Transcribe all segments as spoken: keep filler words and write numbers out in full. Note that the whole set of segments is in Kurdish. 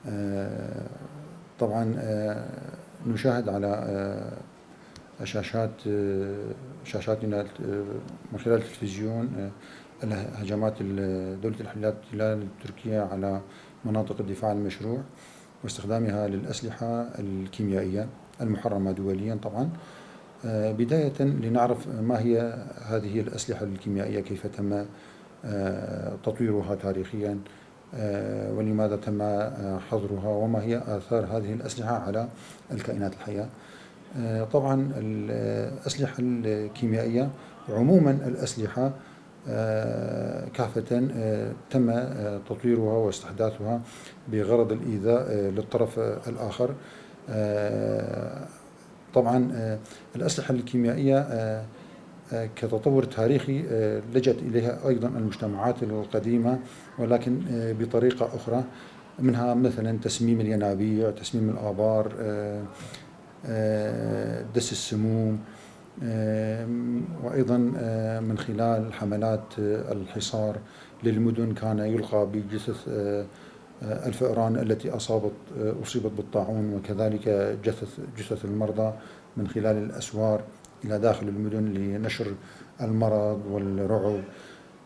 آه، طبعًا، آه، نشاهد على، آه، شاشات، آه، شاشاتنا، آه، من خلال التلفزيون، آه، الهجمات ال-، دولة الاحتلال التركية على مناطق الدفاع المشروع واستخدامها للأسلحة الكيميائية المحرمة دوليًا طبعًا. آه، بداية لنعرف ما هي هذه الأسلحة الكيميائية، كيف تم، آه، تطويرها تاريخيًا، آه، ولماذا تم، آه، حظرها، وما هي آثار هذه الأسلحة على الكائنات الحية. آه، طبعًا الأسلحة الكيميائية، عمومًا الأسلحة، آه، كافة، آه، تم، آه، تطويرها واستحداثها بغرض الإيذاء، آه، للطرف، آه، الآخر. آه، طبعًا، آه، الأسلحة الكيميائية، آه، آه، كتطور تاريخي، آه، لجأت إليها أيضًا المجتمعات القديمة، ولكن، آه، بطريقة أخرى، منها مثلًا تسميم الينابيع، تسميم الآبار، آه، آه، دس السموم، آه، وأيضًا، آه، من خلال حملات، آه، الحصار للمدن كان يلقى بجثث، آه، آه، الفئران التي أصابت، آه، أصيبت بالطاعون، وكذلك جثث، جثث المرضى من خلال الأسوار إلى داخل المدن لنشر المرض والرعب،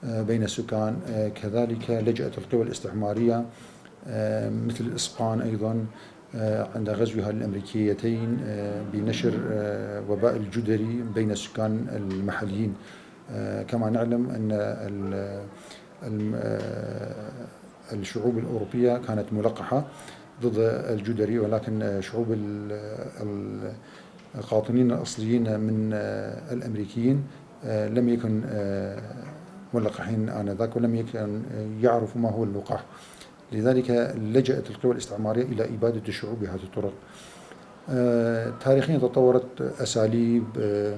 آه، بين السكان. آه، كذلك لجأت القوى الاستعمارية، آه، مثل الإسبان أيضًا، آه، عند غزوها للأمريكيتين، آه، بنشر، آه، وباء الجدري بين السكان المحليين. آه، كما نعلم أن ال-، الم-، آه، الشعوب الأوروبية كانت ملقحة ضد الجدري، ولكن، آه، شعوب ال-، ال-، القاطنين الأصليين من، آه، الأمريكيين، آه، لم يكن، آه، ملقحين آنذاك، ولم يكن يعرفوا ما هو اللقاح. لذلك لجأت القوى الاستعمارية إلى إبادة الشعوب بهذه الطرق. آه، تاريخيًا تطورت أساليب، آه،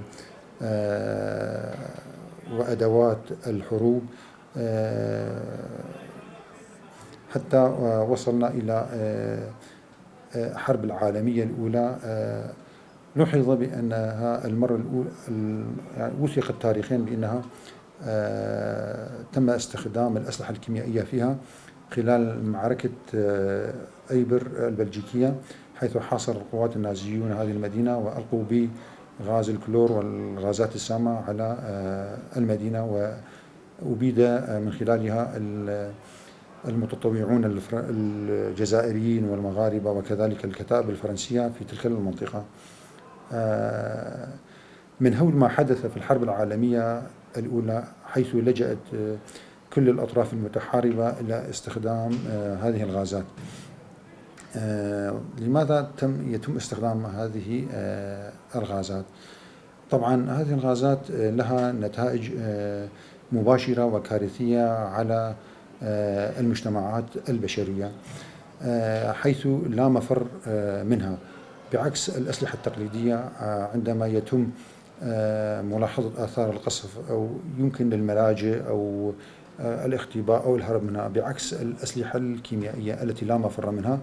آه، وأدوات الحروب، آه، حتى، آه، وصلنا إلى، آه، آه، حرب العالمية الأولى. آه، لوحظ بأنها المرة الأولى، ال-، يعني، وثقت تاريخيًا بأنها، آه، تم استخدام الأسلحة الكيميائية فيها خلال معركة، آه، أيبر البلجيكية، حيث حاصر القوات النازيون هذه المدينة وألقوا بغاز الكلور والغازات السامة على، آه، المدينة، وأبيد، آه، من خلالها ال-، المتطوعون الفر-، الجزائريين والمغاربة، وكذلك الكتائب الفرنسية في تلك المنطقة. آه، من هول ما حدث في الحرب العالمية الأولى، حيث لجأت، آه، كل الأطراف المتحاربة إلى استخدام، آه، هذه الغازات. آه، لماذا تم، يتم استخدام هذه، آه، الغازات؟ طبعًا هذه الغازات، آه، لها نتائج، آه، مباشرة وكارثية على، آه، المجتمعات البشرية، آه، حيث لا مفر، آه، منها، بعكس الأسلحة التقليدية، آه، عندما يتم، آه، ملاحظة آثار القصف، أو يمكن للملاجئ أو، آه، الاختباء أو الهرب منها، بعكس الأسلحة الكيميائية التي لا مفر منها.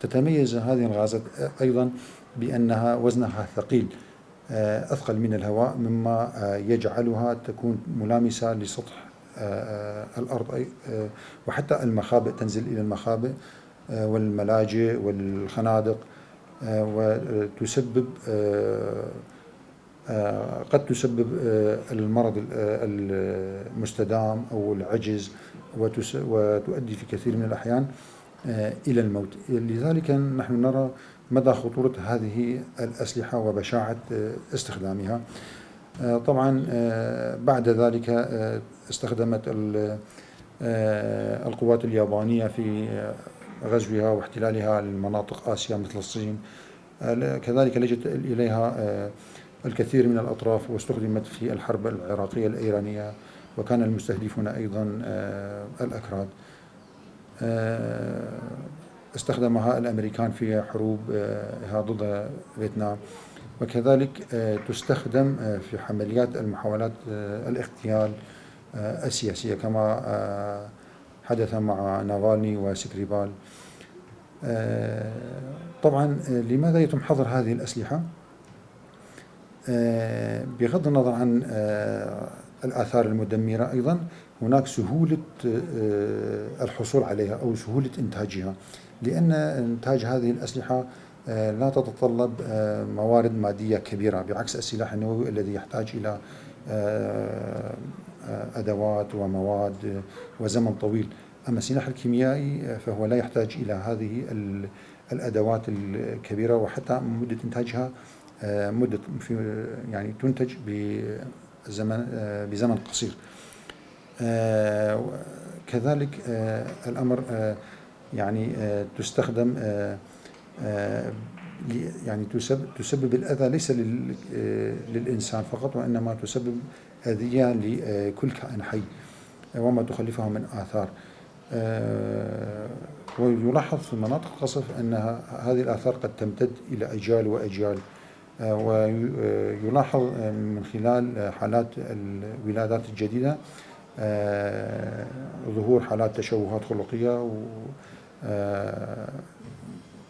تتميز هذه الغازات أيضًا بأنها وزنها ثقيل، آه، أثقل من الهواء، مما، آه، يجعلها تكون ملامسة لسطح، آه، آه، الأرض، أي، آه، وحتى المخابئ، تنزل إلى المخابئ، آه، والملاجئ والخنادق، آه، وتسبب، آه، آه، قد تسبب، آه، المرض ال-، آه، المستدام أو العجز، وتس-، وتؤدي في كثير من الأحيان، آه، إلى الموت. لذلك نحن نرى مدى خطورة هذه الأسلحة وبشاعة، آه، استخدامها. آه، طبعًا، آه، بعد ذلك، آه، استخدمت ال-، آه، القوات اليابانية في، آه، غزوها واحتلالها لمناطق آسيا مثل الصين. آه، ل-، كذلك لجأت إليها، آه، الكثير من الأطراف، واستخدمت في الحرب العراقية الإيرانية، وكان المستهدفون أيضًا، آه، الأكراد. آه، استخدمها الأمريكان في حروب، آه، ها ضد فيتنام، وكذلك، آه، تستخدم، آه، في عمليات المحاولات، آه، الاغتيال، آه، السياسية، كما، آه، حدث مع نافالني وسكريبال. آه، طبعًا، آه، لماذا يتم حظر هذه الأسلحة؟ آه، بغض النظر عن، آه، الآثار المدمرة أيضًا، هناك سهولة، آه، الحصول عليها أو سهولة إنتاجها، لأن إنتاج هذه الأسلحة، آه، لا تتطلب، آه، موارد مادية كبيرة، بعكس السلاح النووي الذي يحتاج إلى، آه، آه، أدوات ومواد وزمن طويل. أما السلاح الكيميائي، آه، فهو لا يحتاج إلى هذه ال-، الأدوات الكبيرة، وحتى مدة إنتاجها، آه، مدة في، يعني، تنتج بزمن، آه، بزمن قصير. آه، كذلك، آه، الأمر، آه، يعني، آه، تستخدم، آه، آه، ل-، يعني، تسب-، تسبب الأذى ليس لل-، آه، للإنسان فقط، وإنما تسبب أذية لكل كائن حي وما تخلفه من آثار. آه، ويلاحظ في مناطق القصف أنها، هذه الآثار قد تمتد إلى أجيال وأجيال. آه، ويلاحظ من خلال حالات الولادات الجديدة، آه، ظهور حالات تشوهات خلقية و، آه،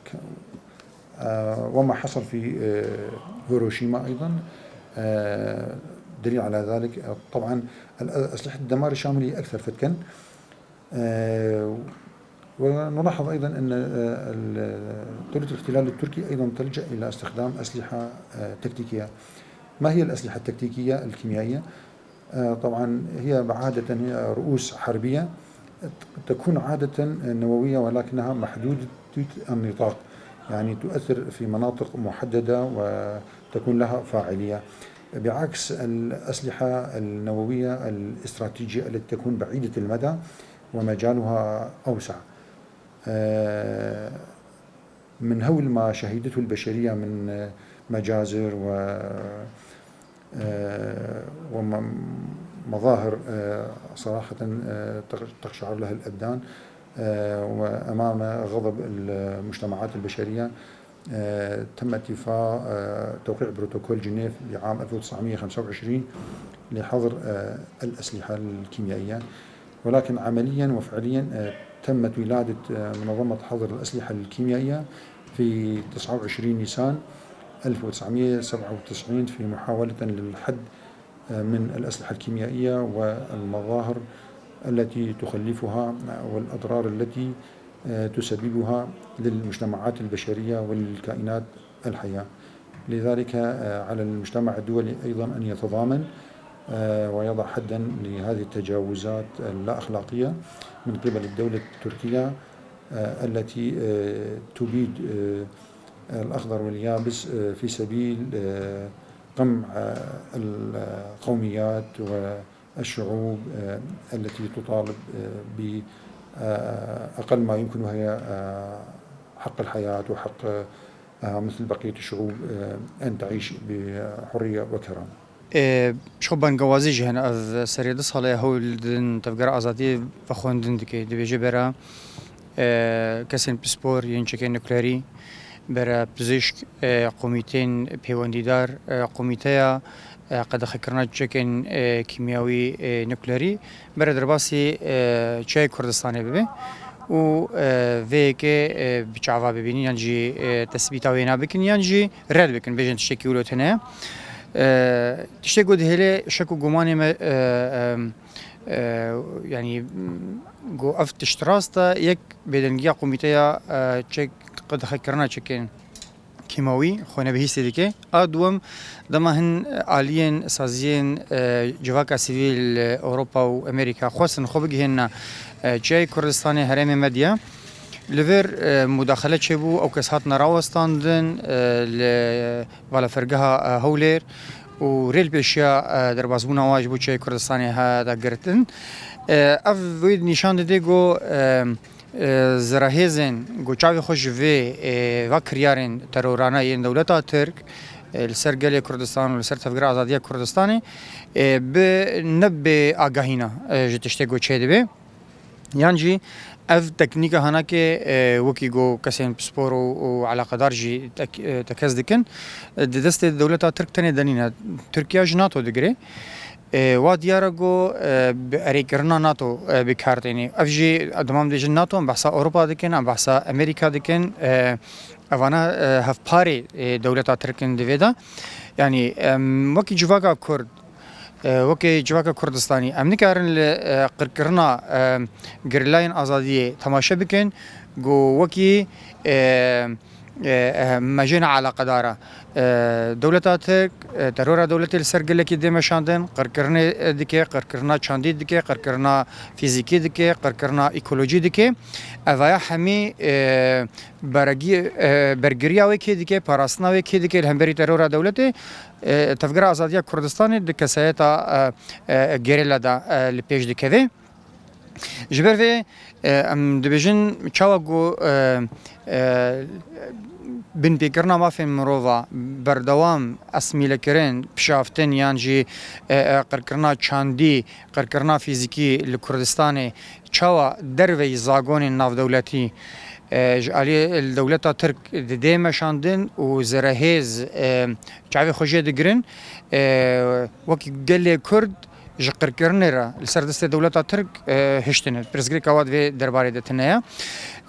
ك-، آه، وما حصل في، آه، هيروشيما أيضًا، آه، دليل على ذلك. آه، طبعًا الأ-، أسلحة الدمار الشامل هي أكثر فتكًا. آه، ونلاحظ أيضًا أن، آه، ال-، دولة الاحتلال التركي أيضًا تلجأ إلى استخدام أسلحة، آه، تكتيكية. ما هي الأسلحة التكتيكية الكيميائية؟ آه، طبعًا هي عادة هي رؤوس حربية، تكون عادة نووية، ولكنها محدودة النطاق، يعني تؤثر في مناطق محددة وتكون لها فاعلية، بعكس الأسلحة النووية الاستراتيجية التي تكون بعيدة المدى ومجالها أوسع. آه، من هول ما شهدته البشرية من مجازر و، آه، وم-، مظاهر، آه، صراحة، آه، تق-، تقشعر لها الأبدان، آه، وأمام غضب المجتمعات البشرية، آه، تم اتفاق، آه، توقيع بروتوكول جنيف بعام ألف وتسعمية وخمسة وعشرين لحظر، آه، الأسلحة الكيميائية. ولكن عمليًا وفعليًا، آه، تمت ولادة، آه، منظمة حظر الأسلحة الكيميائية في تسعة وعشرين نيسان ألف وتسعمية وسبعة وتسعين في محاولة للحد، آه، من الأسلحة الكيميائية والمظاهر التي تخلفها، آه، والأضرار التي، آه، تسببها للمجتمعات البشرية وللكائنات الحية. لذلك، آه، على المجتمع الدولي أيضًا أن يتضامن، آه، ويضع حدًا لهذه التجاوزات اللا أخلاقية من قبل الدولة التركية، آه، التي، آه، تبيد، آه، الأخضر واليابس، آه، في سبيل، آه، قمع، آه، القوميات و الشعوب، آه، التي تطالب، آه، ب، آه، أقل ما يمكن، وهي، آه، حق الحياة وحق، آه، مثل بقية الشعوب، آه، أن تعيش بحرية وكرامة. Ê, ji xwe bangewazî jî hene. Ev serê du sal e hewl didin Tevgera Azadiyê vexwendin dike. Dibêje bera, e, kesên pispor yên çekên nukleerî, bera pizişk, e, komîteyên pêwendîdar, e, komîteya, e, qedexekirina çekên, e, kîmyawî, e, nukleerî, bera derbasî, e, Çiyayê Kurdistanê bibe û, e, vê yekê, e, bi çava bibînin, yan jî, e, tesbîta wêna bikin, yan jî red bikin, bêjin tiştekî wilo tune ye. E, tiştê ku dihêle şek û gumanê me, e, e, e, yanî, ku ev tişt rast e, yek bêdengiya komîteya, e, çek, qedexekirina çekên kîmawî xwe nebihîstê dike. A duwem, dema hin aliyên saziyên, e, civaka sivîl, e, Ewropa û Amerîka xwestin xwe bigihênine, e, Çiyayê Kurdistanê herêmê Medya, li vir, e, mudaxele çêbû, ew kes hatin rawestandin, e, li balafirgeha, e, Hewlêr û rê li pêşiya, e, derbasbûna wan ji bo Çiyayê Kurdistanê hate girtin. E, ev wê nîşan dide ku, e, e, zirehêzên ku çavê xwe ji vê, e, va kiryarên terorane yên dewleta Tirk, e, li ser gelê Kurdistan û li ser Tevgera Azadiya Kurdistanê, e, bi, ne bi agahîna, e, ji tiştê ku çêdibe. Yan jî ev teknîka hanakê, e, wekî ku kesên pispor û, û eleqedar jî tek-, e, tekez dikin, e, di destê dewleta Tirk tenê de nîne. Tirkiye ji nato digire. E, wa diyar e ku, e, bi erêkirina nato, e, bi kar têne. Ev jî, e, dema em dibêjin nato, em behsa Ewropa dikin, em behsa Amerîka dikin. E, evana, e, hevparê, e, dewleta Tirk in di vê de. Yanî, em, wekî civaka Kurd, E, wekî civaka Kurdistanî, em nikarin li, e, qirkirina, e, gerîlayên azadiyê temaşe bikin, ku wekî, e, e, e, mejên eleqedar e. E, dewleta Tirk, e, terora dewletê li ser gelekî dê meşandin, qirkirinê, e, dike, qirkirina çandî dike, qirkirina fîzîkî dike, qirkirina ekolojî dike. Evaya hemî, e, beregî-, e, bergiriya wê kê dike, parastina wê kê dike li hemberî terora dewletê. E, Tevgera Azadiya Kurdistanê di kesayeta, e, e, gerîla de, e, li pêş dikeve. Ji ber vê, e, em dibêjin çawa ku, e, e, binpêkirina mafên mirova berdewam esmîlekirin, pişaftin yan jî, e, e, qirkirina çandî, qirkirina fîzîkî li Kurdistanê çawa derveyî zagonên navdewletî, e, ji alî dewleta Tirk didê meşandin û zerehêz, e, çavê xwe jê digirin, e, wekî gelê Kurd ji qirkirinê re li ser destê dewleta Tirk, e, hiştine. Pirsgirêka wan di vê derbarê de tune ye.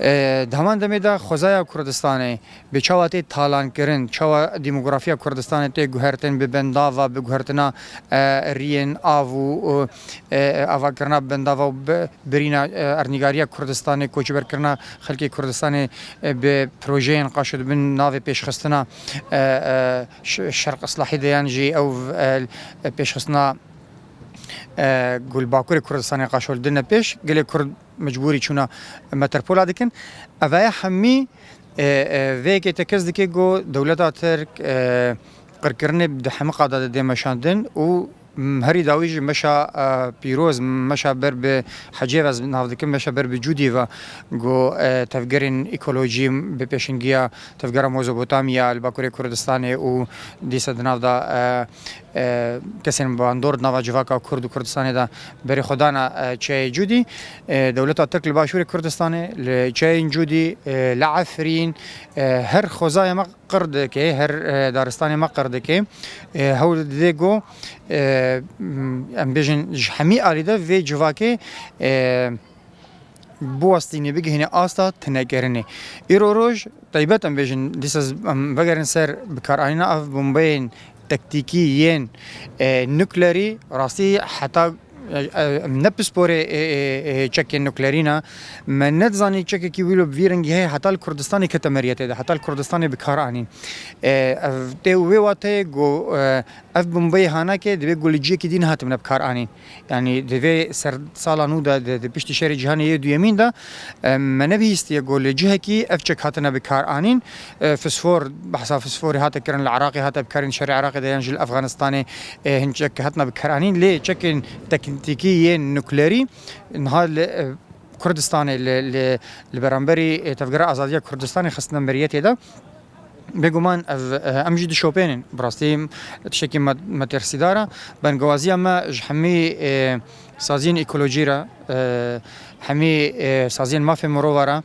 E, di heman demê de xwezaya Kurdistanê bi çawa tê talankirin, çawa demografiya Kurdistanê tê guhertin bi bendava, bi guhertina, e, riyên av û, û, e, avakirina bendava û bi birîna, e, erdnîgariya Kurdistanê, koçberkirina xelkê Kurdistanê, e, bi projeyên qaşo dibin navê pêşxistina, e, e, ş-, Şerq Islahî de yan jî ew, e, pêşxistina, e, ku li Bakurê Kurdistanê qaşo didine pêş, gelê Kurd mecbûrî çûna metropola dikin. Evaya hemî, e, e, vê yekê tekez dike ku dewleta Tirk, e, qirkirinê di hemî qada de dê meşandin û, m, herî dawî jî meşa, e, pîroz, meşa ber bi Hecê ve ez nav dikim, meşa ber bi Cûdî ve ku, e, tevgerên ekolojî bi pêşengiya tevgera Mezopotamya li Bakurê Kurdistanê û dîsa di nav de, e, e, kesên bandor di nava civaka Kurd û Kurdistanê de berê xwe dana, e, çiyayê Cûdî. E, dewleta Tirk li Başûrê Kurdistanê, li çiyayên Cûdî, e, li Efrîn, e, her xwezaya me qir dike, her, e, daristanê me qir dike. E, hewl dide ku, e, m, em bêjin ji hemî alî de vê civakê, e, biwestînê, bigihînê asta tinekerinê. Îro roj taybet em bêjin, dîsa z-, em vegerin ser bikaranîna ev bombeyên tektîkî yên, e, nuklerî, rastî heta, e, e, em ne pisporê, e, e, e, çekên nuklerî ne. Me nedizanî çekekî wilo bi vî rengî heye heta li Kurdistanê kete meriyetê de, heta li Kurdistanê bi kar anîn. E, ev tê wê wateyê ku, e, ev bombeyê hanakê divê ku li ciyekî dî nehatibine bi kar anîn. Yanî di vê ser sala nû de, di, di piştî şerê cîhanê yê duyemîn de, e, me nebihîstiye ku li cihekî ev çek hatine bi kar anîn. E, fisfor, behsa fisforê hate kirin, li Iraqê hate bi kar anîn, şerê Iraqê de yan jî li Efganistanê, e, hin çek hatine bi kar anîn. Lê çekên teknîkî yên nuklerî niha li, e, Kurdistanê, li, li, li beramberî, e, Tevgera Azadiya Kurdistanê xistine meriyetê de. Bêguman ev, e, em jî dişopênin. Bi rastî tiştekî me-, metirsîdar e. Bengewaziya me ji hemî, e, saziyên ekolojî re, e, hemî, e, saziyên mafên mirova re,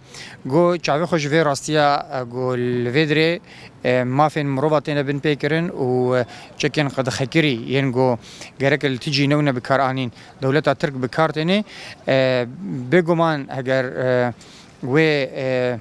ku çavê xwe ji vê rastiya, e, ku li vê dirê, e, mafên mirova têne binpêkirin û, e, çekên qedexekirî yên ku gerek li tijî newne bi kar anîn, dewleta Tirk bi kar têne. E, bêguman heger, e, wê, e,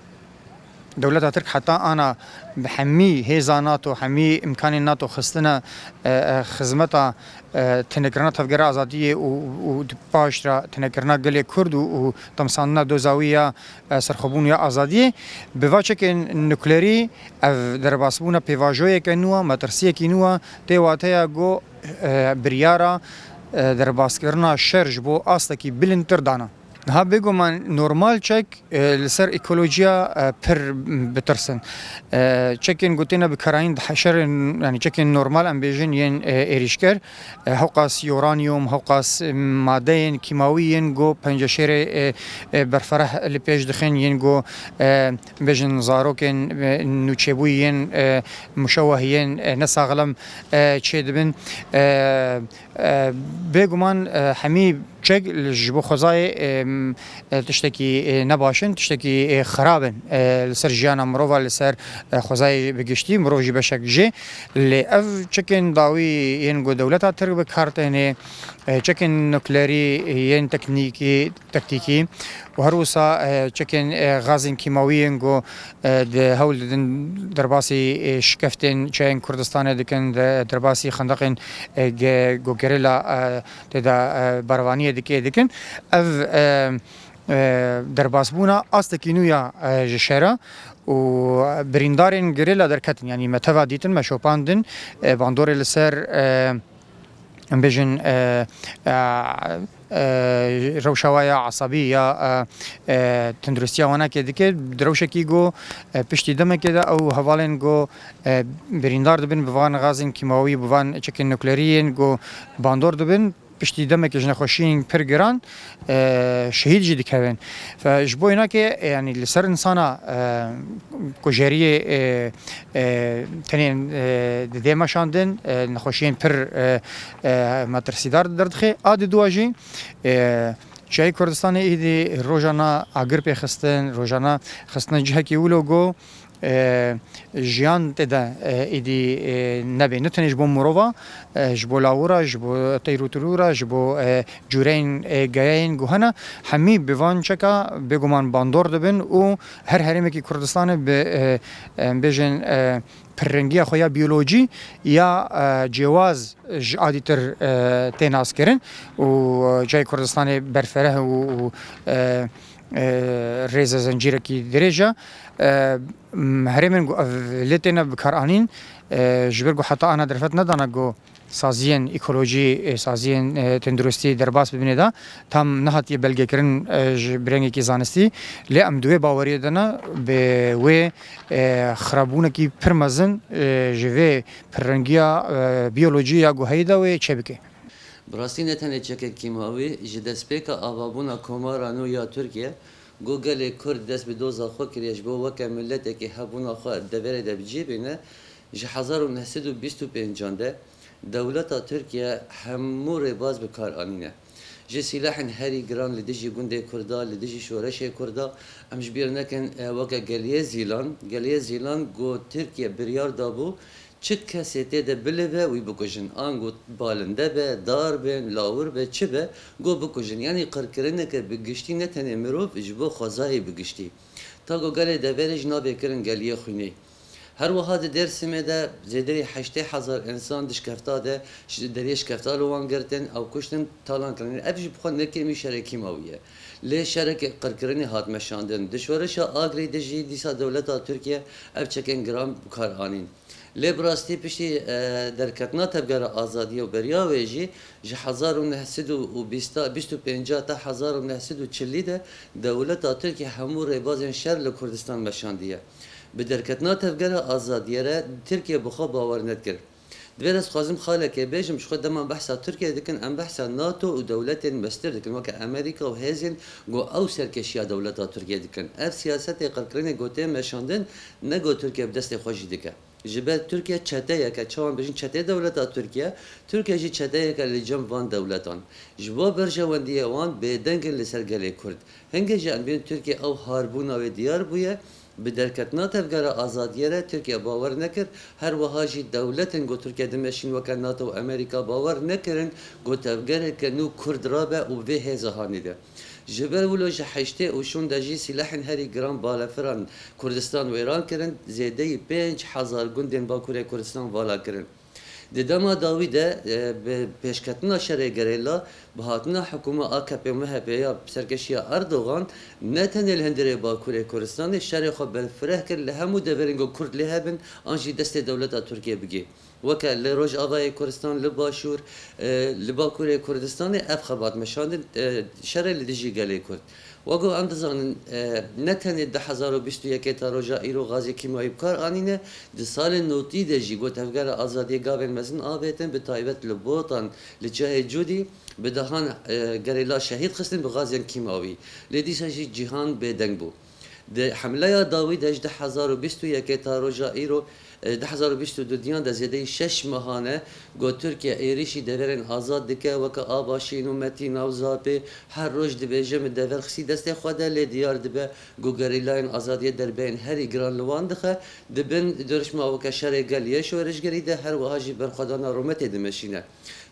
dewleta Tirk heta ana bi hemî hêza NATO, hemî îmkanên NATO xistine, e, e, xizmeta, e, tinekirina Tevgera Azadiyê û, û di paş re tinekirina gelê Kurd û, û demsandina doza wî ya, e, serxwebûn ya azadiyê. Bi va çekên nuklerî ev derbasbûna pêvajoyeke nû e, metirsiyekî nû e, tê wateya ku, e, biryara, e, derbaskirina şer ji bo astekî bilindtir dana. Niha bêguman normal çek, e, li ser ekolojiya, e, pir bitirsin. E, çekên ku têne bikaranîn di heşerên, yanî çekên normal em bêjin yên, e, êrîşker, e, hewqas uranyum, hewqas madeyên kîmawî yên ku penceşêrê, e, e, berfereh li pêş dixin, yên ku, e, bêjin zarokên, e, nûçebûyî yên, e, muşeweh yên, e, nesaxlem, e, çêdibin. E, E, bêguman, e, hemî çek li, ji bo xwezayê, e, m, e, tiştekî, e, nebaş in, tiştekî, e, xirab in, e, li ser jiyana mirova, li ser, e, xwezayê bi giştî, mirov jî beşek jê. Lê ev çekên dawî yên ku dewleta Tirk bi kar têne, e, çekên nuklerî yên teknîkî, tektîkî Û her wisa, e, çekên, e, gazên kîmawî yên ku, e, di hewl didin derbasî, e, şikeftên çiyayên Kurdistanê dikin, de-, derbasî xendeqên, e, ge-, ku gerîla, e, tê de, e, berevaniyê dike dikin. Ev, e, e, derbasbûna astekî nû ya, e, ji şera û birîndarên gerîla derketin, yanî me teva dîtin, me şopandin, e, bandorê li ser, e, em bêjin, e, e, e, rewşa wa ya esabî ya, e, e, tenduristiya wan eke dike, di rewşekî ku, e, piştî demekê de ew hevalên ku, e, birîndar dibin bi van gazên kîmawî, bi van çekên nuklerî yên ku bandor dibin, piştî demekê ji nexweşiyên pir giran, e, şehîd jî dikevin. Fe, ji bo înakê, e, yanî li ser insana, e, kujeriyê, e, e, tenê, e, didê meşandin, e, nexweşiyên pir, e, e, metirsîdar derdixe. A di dua jî, e, Çiyayê Kurdistanê êdî rojana agir pê xistin, rojana xistin cihekî wilo ku, e, jiyan tê de, e, êdî, e, nebê. Ne tenê ji bo mirova, e, ji bo lawira, ji bo teyr û tirûra, ji bo, e, cûreyên, e, geyayên ku hene, hemî bi van çeka bêguman bandor dibin û her herêmekî Kurdistanê bi, e, em bêjin, e, pirrengiya xwe ya biyolojî ya, e, cêwaz ji a dîtir, e, tê naskirin û, e, cayê Kurdistanê berfereh û, û, e, e, rêze zencîrekî dirêj e. E, m-, herêmên ku ev lê têne bikaranîn, e, ji ber ku heta ana derfet nedana ku saziyên ekolojî, e, saziyên, e, tenduristî derbas bibîne de tam nehatiye belgekirin, e, ji bi rengekî zanistî. Lê em di wê baweriyê de ne, bi wê, e, xirabûnekî pir mezin, e, ji vê pirrengiya, e, biyolojî ya ku heyî de wê çêbike. Bi rastî ne tenê çekên kîmawî, ji destpêka avabûna Komara nû ya Tirkiye, ku gelê Kurd dest bi doza xwe kiriye ji bo weke miletekî hebûna xwe deverê de bi cî bîne, ji hezar û neh sed û bîst û pêncan de dewleta Tirkiye hemû rêbaz bi kar anîne. Ji sîlehên herî giran li dijî gundê Kurda, li dijî şoreşê Kurda, em ji bîr nekin, e, weke Geliyê Zîlan, Geliyê Zîlan ku Tirkiye biryar dabû, çi kesê tê de bilive wî bikujin. Ango balinde be, dar be, lawir be, çi be, go bikujin. Yanî qirkirineke bi giştî ne tenê mirov, ji bo xwezayê bi giştî. Ta go gelê deverê jî nabê kirin geliyê xwînê. Her wiha di Dêrsimê de zêdeyî heştê hezar însan di şikefta de, ş-, deriyê şikefta li wan girtin, ew kuştin, talan kirin. Ev jî bi xwe ne kêmî şerê kîmawî ye. Lê şereke qirkirinê hat meşandin. Di şoreşa Agrê de jî dîsa dewleta Tirkiye ev çekên giran bi kar anîn. Lê bi rastî piştî, e, derketina Tevgera Azadiyê û beriya wê jî ji hezar û neh sed û bîst, bîst û pênc ta hezar û neh sed û çilî de dewleta Tirkiye hemû rêbazên şer li Kurdistan meşandiye. Bi derketina Tevgera Azadiyê re Tirkiye bi xwe bawer nedikir. Divê ez dixwazim xalekê bêjim, ji xwe dema behsa Tirkiye dikin, em behsa NATO û dewletên mestir dikin, weke Amerîka û hêzên ku ew serkêşiya dewleta Tirkiye dikin. Ev siyasetê qirkirinê ku tê meşandin, ne ku Tirkiye bi destê xwe jî dike. Ji ber Tirkiye çeteyeke, çawan bêjin çeteyê dewleta Tirkiye, Tirkiye jî çeteyeke li cem van dewletan. Ji bo berjewendiyê wan bêdeng in li ser gelê Kurd. Hingê jî em bên Tirkiye ew harbûna wê diyar bûye, bi derketina Tevgera Azadiyê re Tirkiye bawer nekir, her wiha jî dewletên ku Tirkiye dimeşîn weke NATO û Amerîka bawer nekirin ku tevgereke nû Kurd rabe û vê hêza hanî de. Ji ber wilo ji heştê û şûn de jî sîlehên herî giran balefiran Kurdistan wêran kirin, zêdeyî pênc hezar gundên Bakurê Kurdistan vala kirin. Di dema dawî de, e, bi pêşketina şerê gerîla, bi hatina hikûma A K P û M H P ya bi serkêşiya Erdogan, ne tenê li hundirê Bakurê Kurdistanê şerê xwe berfireh kir, li hemû deverên ku Kurd lê hebin, an jî destê dewleta Tirkiye bigê. Weke li Rojavayê Kurdistan, li Başûr, e, li Bakurê Kurdistanê ev xebat meşandin, e, şerê li dijî gelê Kurd. Wek ku em dizanin, e, ne tenê du hezar û bîst û yekê ta roja îro gazê kîmayî bi kar anîne, di salên notî de jî ku Tevgera Azadiyê gavên mezin avêtin, bi taybet li Botan, li Çiyayê Cûdî, bi dehan, e, gerîla şehîd xistin bi gazên kîmawî. Lê dîsa jî cîhan bêdeng bû. Di hemleya dawî de ji du hezar û bîst û yekê ta roja îro, e, du hezar û bîst û duyan de zêdeyî şeş mehan e ku Tirkiye êrîşî deverên azad dike, weke Avaşîn û Metîna û Zapê. Her roj dibêje min dever xistî destê xwe de, lê diyar dibe ku gerîlayên azadiyê derbeyên herî giran li wan dixe. Di bin dirişma weke şerê gel yê şoreşgerî de, her wiha jî berxwedana rûmetê dimeşîne.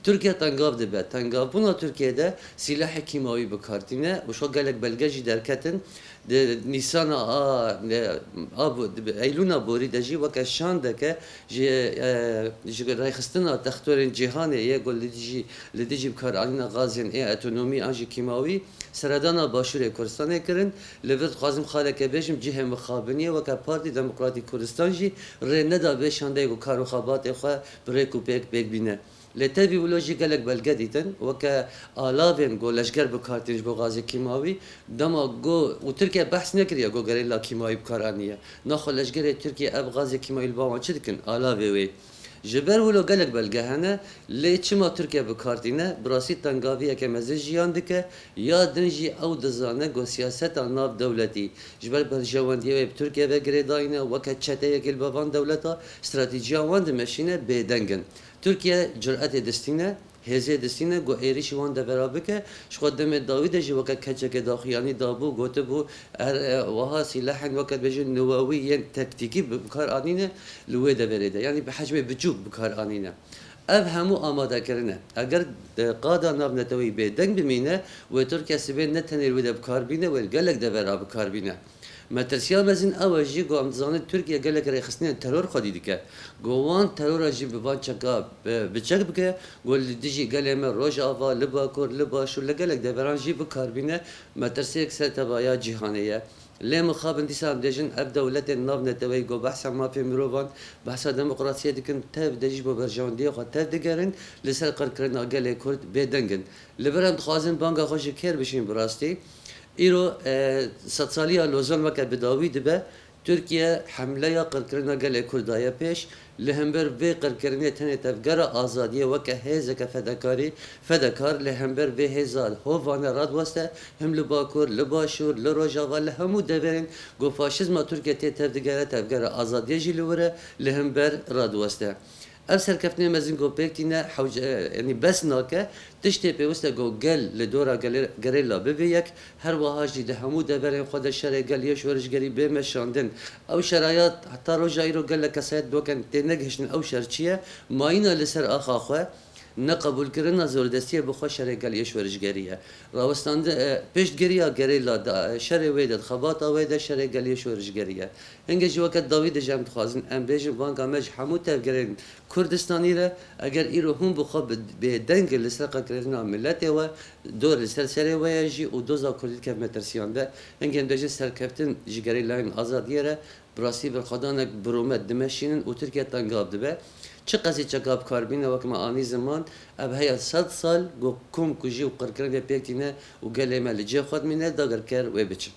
Tirkiye tengav dibe. Tengavbûna Tirkiye de sîlehê kîmawî bi kar tîne û şo gelek belge jî derketin. Di Nîsana a, ne, a bo-, di Eylûna borî de jî weke şandeke ji, e, ji rêxistina textorên cîhanê ye ku li dijî, li dijî bikaranîna gazên ê etonomî an jî kîmawî seredana Başûrê Kurdistanê kirin. Li vir dixwazim xaleke bêjim, cihê mixabiniyê weke Partî Demokratîk Kurdistan jî rê neda vê şandeyê ku kar û xebatê xwe bi rêk û pêk pêk bîne. Lê tevî wilo jî gelek belge dîtin, weke alavên ku leşger bi kar tînin ji bo gazê kîmawî, dema ku, û Tirkiye behs nekiriye ku gerîla kîmawî bi kar aniye. Naxwe leşgerê Tirkiye ev gazê kîmawî li ba wan çi dikin? Alavê wê. Ji ber wilo gelek belge hene, lê çima Tirkiye bi kar tîne? Bi rastî tengaviyeke mezin jiyan dike, ya din jî ew dizane ku siyaseta nav dewletî ji ber berjewendiyê wê bi Tirkiye ve girêdayî ne, weke çeteyekê li ba van dewleta stratejîya wan dimeşîne, bêdeng in. Tirkiye curetê distîne, hêzê distîne ku êrîşî wan devera bike. Ji xwe demê dawî de jî weke keçeke daxuyanî dabû, gotibû, er, e, wiha sîlehên weke dibêjin nûwewî yên tektîkî bi, bi kar anîne li wê deverê de. Yanî bi hecmê biçûk bi kar anîne. Ev hemû amadekirine. Eger, e, qada navneteweyî bêdeng bimîne, wê Tirkiye sibê ne tenê li wê de bi kar bîne, wê li gelek devera bi kar bîne. Metirsiya mezin ew e jî ku em dizanin Tirkiye gelek rêxistinên teror xwedî dike. Ku wan terora jî bi van çeka bi, bi çek bike, ku li dijî gelê me Rojava, li Bakur, li Başûr, li gelek deveran jî bi kar bîne, metirsiyek ser tevaya cîhanê ye. Lê mixabin dîsa em dêjin ev dewletên navneteweyî ku behsa mafê mirovan, behsa demokrasiyê dikin, tev de jî bo berjewendiyê xwe tev digerin, li ser qirkirina gelê Kurd bêdeng in. Li vir em dixwazin banga xwe ji kêr bişîn bi rastî. Îro, e, sedsaliya Lozan weke bi dawî dibe, Tirkiye hemleya qirkirina gelê Kurd daye pêş, li hember vê qirkirinê tenê Tevgera Azadiyê weke hêzeke fedekarî, fedekar li hember vê hêza hovane radiweste, him li Bakur, li Başûr, li Rojava, li hemû deverên ku faşîzma Tirkiye tê tev digere, Tevgera Azadiyê jî li wir e, li hember radiweste. Ev serkeftinê mezin ku pêk tîne hewce, yanî bes nake, tiştê pêwist e ku gel li dora gele-, gerîla bibe yek, her wiha jî di hemû deverên xwe de şerê gel yê şorişgerî bê meşandin. Ew şeraya heta roja îro gelek kesayet doken tê negihiştin ew şer çi ye, mayîna li ser axa xwe, neqebûlkirina zordestiyê bi xwe şerê gel yê şorişgerî ye. Rawestandi-, e, piştgiriya gerîla di, e, şerê wê de, di xebata wê de şerê gel yê şorişgerî ye. Hingê jî weke dawî de jî em dixwazin em bêjin, banga me ji hemû tevgerên Kurdistanî re, eger îro hûn bi xwe bi, bêdeng in li ser qirkirina miletê we, dor li ser serê we ye jî û doza Kurdî dikeve metirsiyan de. Hingê em dibêjin serkeftin ji gerîlayên azadiyê re, bi rastî berxwedanek bi rûmet dimeşînin û Tirkiye tengav dibe. Çiqasî çeka bi kar bîne, wek me anî ziman, ev heya sed sal ku kom kujî û qirkirinê pêk tîne û gelê me li cihê xwe dimîne, dagirker wê biçin.